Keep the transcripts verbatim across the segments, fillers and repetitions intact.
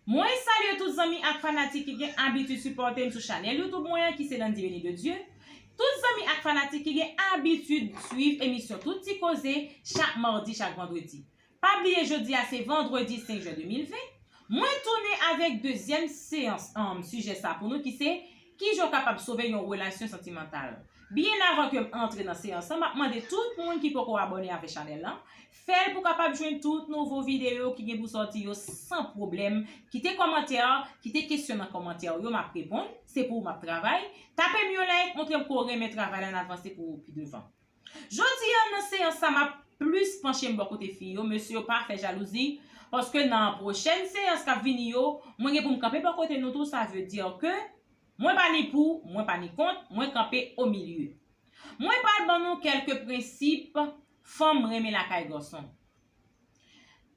Mwen salye tout zanmi ak fanatik ki gen abitid sipòte m sou chanèl YouTube mwen an, ki se Landy Béni de Dieu. Tout zanmi ak fanatik ki gen abitid swiv emisyon Tout Ti Koze chak madi, chak vandredi. Pa bliye jodi a se vandredi senk jen de mil ven. Mwen tounen avèk dezyèm seyans, um, sijè sa pou nou ki se kijan w kapab sove yon relasyon santimantal. Byen avan ke m antre nan seyans lan, m ap mande tout moun ki poko abòne avèk chanèl lan, fè l pou kapab jwenn tout nouvo videyo ki gen pou sòti yo san pwoblèm. Kite kòmantè, kite kesyon nan kòmantè yo, m ap reponn. Se pou ou m ap travay. Tape m yon like, montre m ke w renmen travay la, n avanse pou pi devan. Jodi a, nan seyans sa, m ap plis panche m bò kote fi yo. Mesye yo, pa fè jalouzi, paske nan pwochèn seyans k ap vini yo, mwen gen pou m kanpe bò kote nou tou, sa vle di ke mwen pa ni pou, mwen pa ni kont, mwen kanpe omilye. Mwen pral ban nou kèlke prensip fanm renmen lakay gason.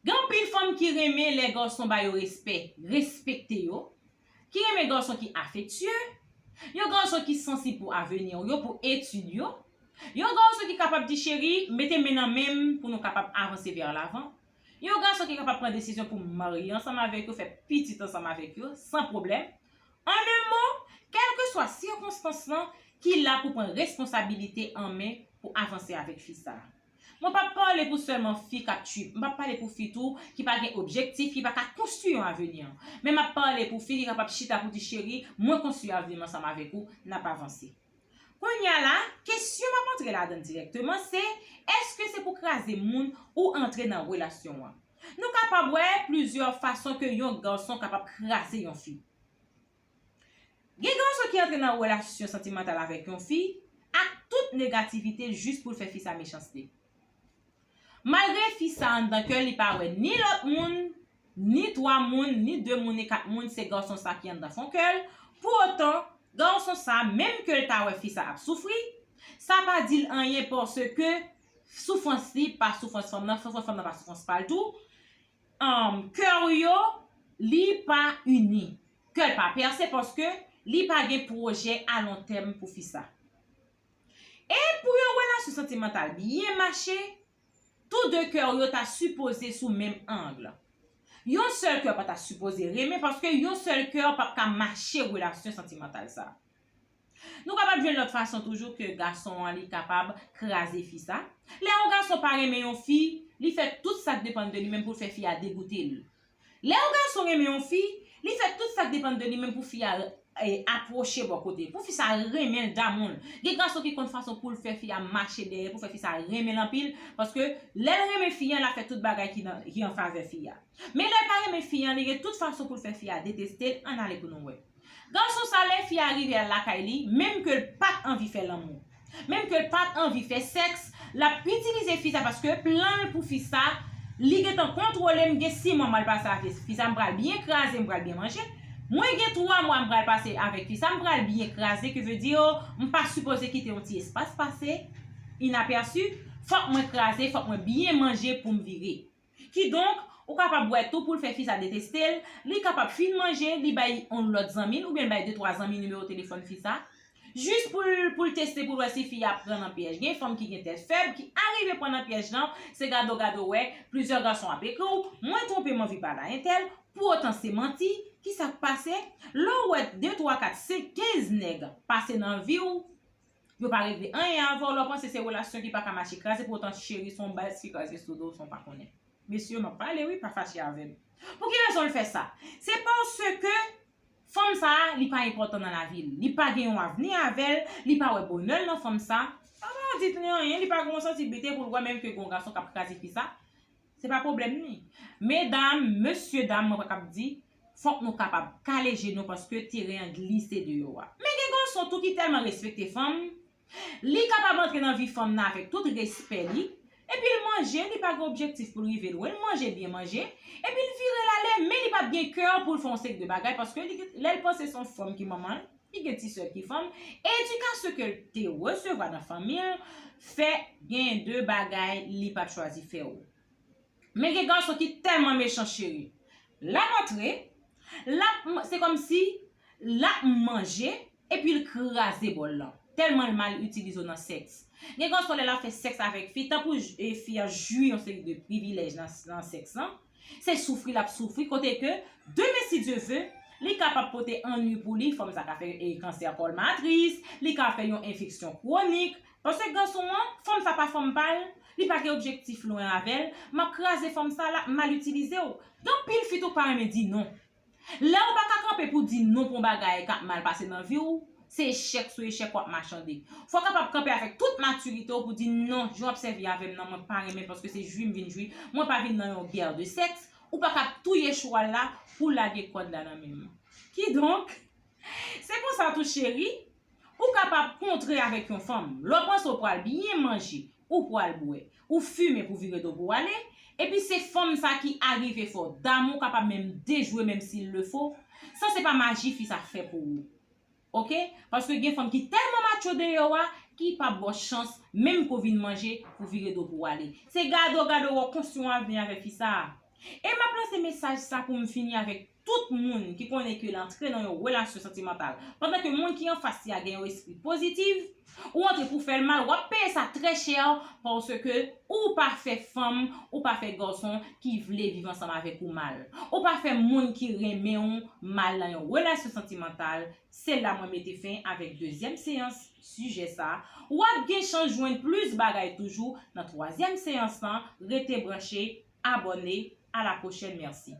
Gen anpil fanm ki renmen lè gason ba yo respè, respekte yo, ki renmen gason ki afektye, yon gason ki sansib pou avni yo, pou etid yo, yon gason ki kapab di, cheri, mete men nan men m pou nou kapab avanse vè lavan, yon gason ki kapab pran desizyon pou marye ansanm avèk yo, fè pitit ansanm avèk yo, san pwoblèm. An en mo, kèlkeswa sikonstans lan, ki la pou pran responsabilite an men pou avanse avèk fi sa a. Mwen p ap pale pou sèlman fi k ap trip. M p ap pale pou fi tou ki pa gen objektif, ki pa ka konstwi yon avni. Men m ap pale pou fi ki kapab chita pou di, cheri, mwen konstwi avni m ansanm avèk ou, n ap avanse. Kounye a la, kesyon m ap antre ladan l dirèkteman, se, èske se pou kraze moun ou antre nan relasyon an? Nou kapab wè plizyè fason ke yon gason kapab kraze yon fi. Gen gason ki antre nan relasyon santimantal avèk yon fi ak tout negativite l jis pou l fè fi sa mechanste. Malgre fi sa anndan kè l, li pa wè ni lòt moun, ni twa moun, ni de moun, ni kat moun, se gason sa ki anndan fon kè l. Pou otan, gason sa, menm ke l ta wè fi sa ap soufri, sa pa di l anyen paske soufrans li pa soufrans fanm nan, soufrans fanm nan pa soufrans pa l tou. Um, kè yo, li pa ini. Kè l pa pèse paske li pa gen pwojè alontèm pou fi sa. E pou yon relasyon santimantal byen mache, tou de kè yo ta sipoze sou menm ang. Yon sèl kè pa ta sipoze renmen paske yon sèl kè p ap ka mache relasyon santimantal sa. Nou kapab jwenn lòt fason toujou ke gason an li kapab kraze fi sa. Lè yon gason pa renmen yon fi, li fè tout sa k depann de li menm pou l fè fi a degoute l. Lè yon gason renmen yon fi, li fè tout sa k depann de li menm pou fi a, e, apwoche bò kote. Pou fi sa renmen l damou l. Gen gason ki konn fason pou l fè fi a mache dèyè, pou fè fi sa renmen l anpil, paske lè l renmen fi an, l ap fè tout bagay ki nan, ki an favè fi a. Men lè l pa renmen fi an, li gen tout fason pou l fè fi a deteste l, ann ale pou nou wè. Gason sa, lè fi a rive al lakay li, menm ke l pa t anvi fè lanmou, menm ke l pa t anvi fè sèks, l ap itilize fi sa paske plan l pou fi sa, li gentan kontwole m, gen sis mwa m pral pase avèk fi sa, m pral byen kraze, m pral byen manje. Mwen gen twa mwa m pral pase avèk fi sa, m pral byen kraze, ki vle di m pa sipoze kite yon ti espas pase inapèsi, fòk mwen kraze, fòk mwen byen manje pou m vire. Kidonk, ou kapab wè tou pou l fè fi sa deteste l, li kapab fin manje, li bay yon lòt zanmi l, oubyen l bay de twa zanmi nimewo telefòn fi sa, jis pou l, pou l teste, pou l wè si fi a pran nan pyèj. Gen fanm ki gen tèt fèb, ki arive pran nan pyèj lan, se gade w gade w wè, plizyè gason ap ekri w, mwen twonpe m anvi pale a entèl, pou otan se manti, kisa k pase? Lè w wè de, twa, kat, senk, kenz nèg pase nan vi w, yo pa regle anyen avè w, lè w panse se relasyon ki pa ka mache kraze, pou otan cheri se yon baz ki kraze sou do w san w pa konnen. Mesye, m ap pale wi, pa fache avè m. Pou ki rezon l fè sa? Se paske fanm sa a, li pa enpòtan nan lavi l. Li pa gen yon avni avè l, li pa wè bonè l nan fanm sa. Sa pa di li anyen, li pa gen yon sansiblite pou l wè menm ke gen yon gason k ap kraze fi sa. Se pa pwoblèm li. Medam, mesye dam, mwen pa k ap di, fòk nou kapab kale je nou paske teren an glise deyò a. Men gen gason tou ki tèlman respekte fanm, li kapab antre nan vi fanm nan avèk tout respè li, epi l manje, li pa gen objektif pou l rive lwen, l manje byen manje, epi l vire l ale, men li p ap gen kè pou l fè yon seri de bagay, paske li, lè l panse se yon fanm ki manman l, li gen ti sè l ki fanm, edikasyon ke l te resevwa nan fanmi l fè gen de bagay li p ap chwazi fè w. Men gen gason ki tèlman mechan cheri. L ap antre, l ap, se kòmsi l ap manje, epi l kraze bòl lan. Tèlman l mal itilize w nan sèks. Gen gason lè l ap fè sèks avèk fi, tankou j-, e fi a jwi yon seri de privilèj nan, nan sèks lan, se soufri l ap soufri, kote ke demen si cheve, li kapab pote annwi pou li, fanm sa ka fè e, kansè kòl matris, li ka fè yon enfeksyon kwonik, paske gason an, fanm sa pa fanm pa l, li pa gen objektif lwen avè l, m ap kraze fanm sa, l ap mal itilize w. Gen anpil fi tou k pa renmen di non. Lè ou pa ka kanpe pou di non pou yon bagay k ap mal pase nan vi w, se echèk sou echèk w ap machande. Fò w kapab kanpe avèk tout matirite w pou di non, jan w ap sèvi avè m nan, mwen pa renmen paske se jwi m vin jwi, mwen pa vin nan yon guerre de sexe. Ou pa ka ap touye chwal la pou lage kòd la nan men m. Kidonk, se konsa tou cheri, ou kapab kontre avèk yon fanm. Lè w panse w pral byen manje, ou pral bwè, ou fimen pou vire do pou w ale, epi se fanm sa ki arive fè w damou, kapab menm dejwe menm s'il le faut, sa se pa maji fi sa fè pou ou. Oke? Paske gen fanm ki tèlman matcho deyò a, ki p ap ba w chans, menm pou vin manje, pou vire do pou w ale. Se gade w gade w wè w konstwi yon avni avèk fi sa a. E m ap lanse mesaj sa pou m fini avèk tout moun ki konnen ke l antre nan yon relasyon santimantal. Pandan ke moun ki anfas li a gen yon espri pozitif, ou antre pou fè l mal, w ap peye sa trè chè, paske ou pa fè fanm, ou pa fè gason ki vle viv ansanm avèk ou mal. Ou pa fè moun ki renmen w mal nan yon relasyon santimantal. Se la mwen mete fen avèk dezyèm seyans sijè sa. W ap gen chans jwenn plis bagay toujou nan twazyèm seyans lan. Rete branche, abòne. À la prochaine, merci.